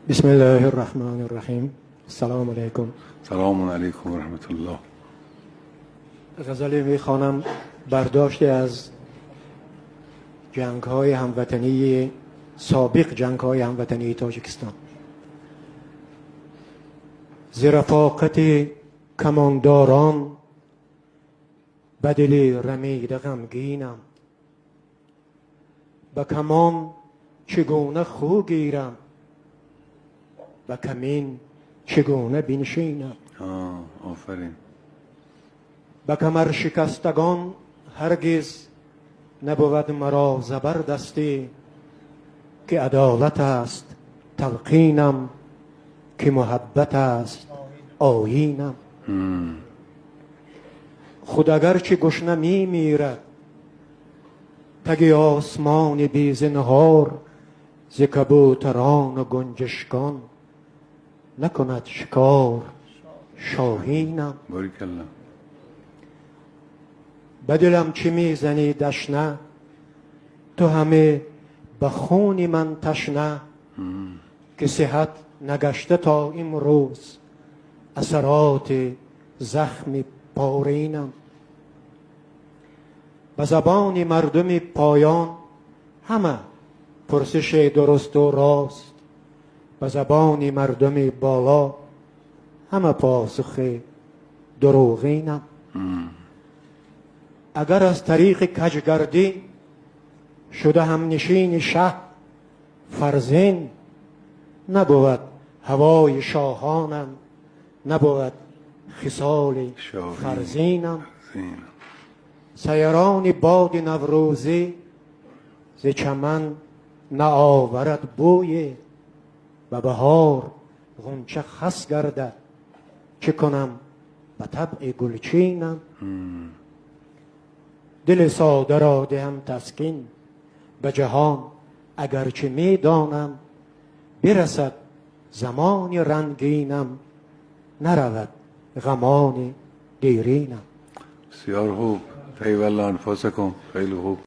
بسم الله الرحمن الرحیم. سلام علیکم. سلام علیکم و رحمت الله. غزلی میخوانم برداشتی از جنگ های هموطنی سابق، جنگ های هموطنی تاجیکستان. ز رفاقت کمانداران به دل رمیده غمگینم، به کمان چگونه خو گیرم، به کمین چگونه بنشینم. آفرین. به کمر شکستگان هرگز نبود مرا زبر دستی، که عدالت است تلقینم، که محبت است آیینم. خود اگرچه گشنه می میرد تگ آسمان بی زنهار، ز کبوتران و گنجشکان نکند شکار شاهینم. باریکلا. به دلم چه میزنی دشنه، تو همه به خون من تشنه، که صحت نگشته تا امروز اثرات زخم پارینم. به زبان مردم پایان همه پرسش درست و راست، به زبان مردم بالا همه پاسخ دروغینم. اگر از طریق کجگردی شده هم نشین شه فرزین، نبود هوای شاهانم، نبود خصال شاهین. فرزینم. زینم. سیران باد نوروزی ز چمن نآورد بوی، و بهار غنچه خس گردد چه کنم به طبع گلچینم. دل ساده را دهم تسکین به جهان اگرچه می دانم، برسد زمان رنگینم نرود غمان دیرینم. بسیار خوب. طیب الله انفاسکم. خیلی خوب.